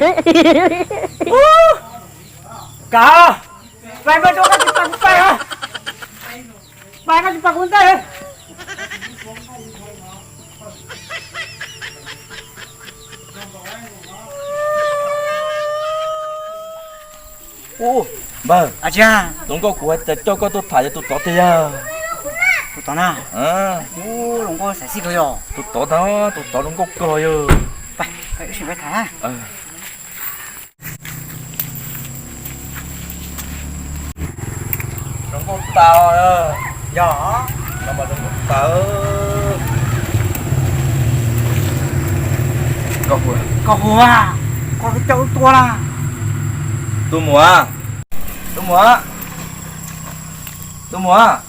Kav, pab koj tso koj tsis pab kuv pab, pab koj tsis pab kuv ntej. Ub, npawg, hluas nkauj kuv hais tias coj koj tuaj tham yog tus tod tiag yog? Tus tod na? Ub, hluas nkauj xav xij kawg yog? Tus tod ntag, tus tod hluas nkauj kawg yog. Zoo nkauj tas. Yog, no mas zoo nkauj tas. Koj hu, koj hu, koj coj wb tuaj na. Tus muam, tus muam, tus muam.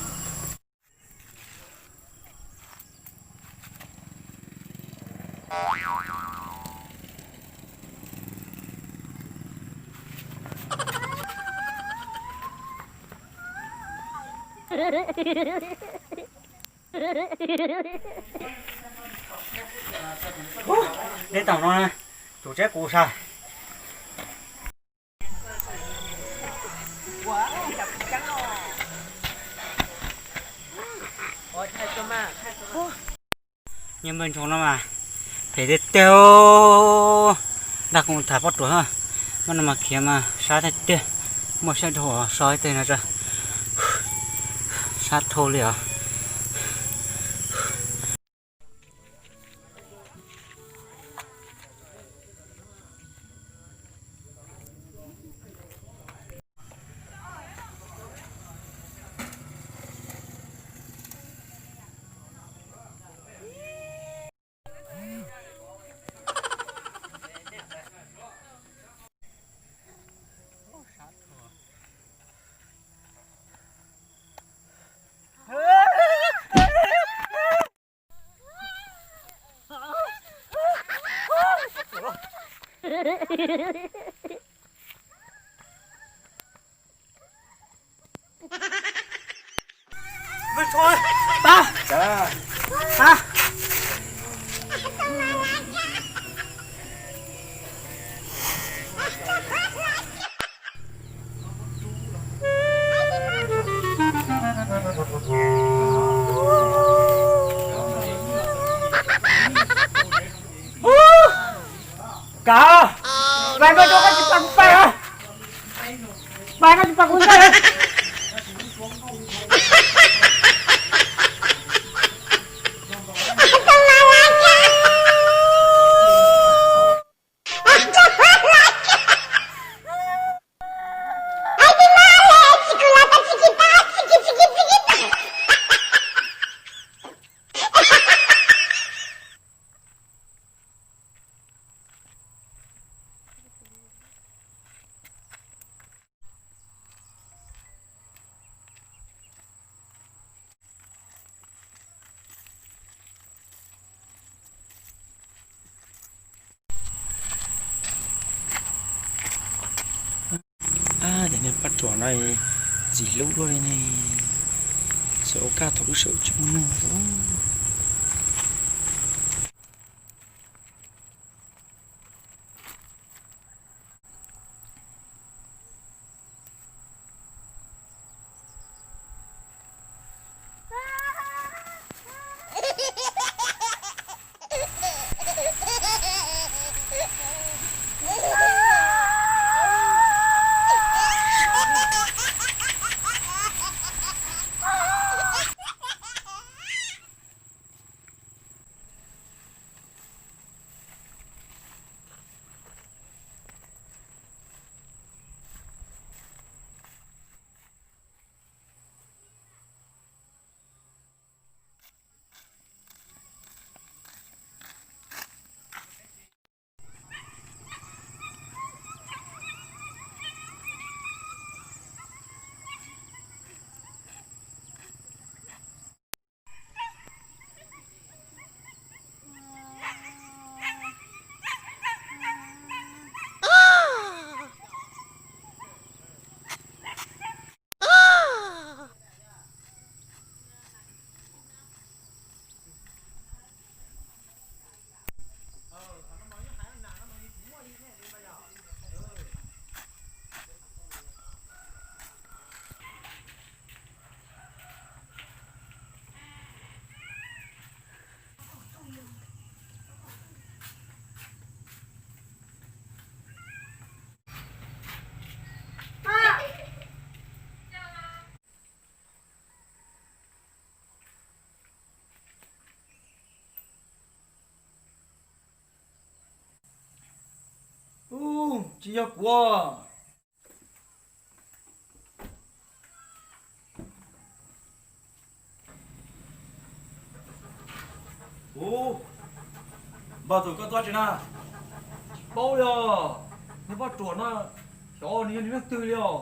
Deb tau no, tus tseb kuv sas. Nyob npawg Ntsoov no mas phem tiag tiag. Dag koom tham poj ruam, muaj no mas khiav mas sab tiag tiag. Muaj sab dhau so ib teg no, sab dhau li os. Kav, pab koj tso koj tsis pab kuv pab, pab koj tsis pab kuv ntej. Ab, cov niag poj ruam no ntxim hlub dua li ne. Xyov ua kaj thaum wb sawv tsis muaj neeg. Yog kuv. Ub, npawg, tus koj tuaj tsi na? Tsis paub li os. Niag poj ruam no, xyov nws yog nws leej twg li os.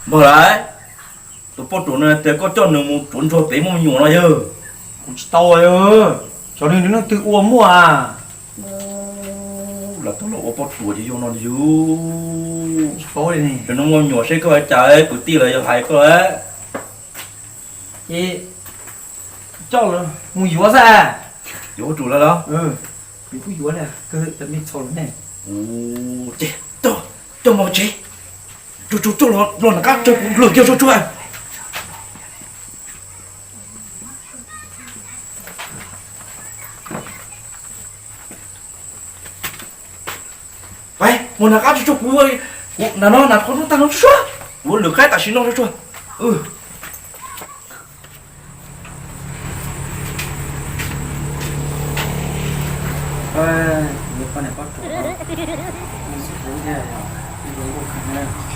Npawg lauj, tus poj ruam no tias koj coj nws mus ruam ntsuag pem muaj me nyuam no yawg. Kuv tsis tau, xyov nws leej twg ua muaj a. Ub, lawv tuaj los ua poj ruam ces yog no yus. Tsis paub li ne. Nws muaj me nyuam seb koj ua cas, kwv tij lawv yuav hais koj. Ces coj mus yuav xwb. Yuav ua ruam lawm los? Yuav kuj yuav na, kawg tau me txhaum lawm ne. Ub, ces coj, coj mus tsev. Tsuag tsuag, coj los nram qab tso kuv luag kiag tsuag tsuag. Pais mus nram qab tsuag tsuag, kuv, kuv nram no, nram qhov rooj tag no tsuag tsuag, kuv lwm qaib tam sim no tsuag tsuag. Kuv yog poj niam poj ruam, kuv xub kuv thiaj yog ib nkaus nkauj kheev na.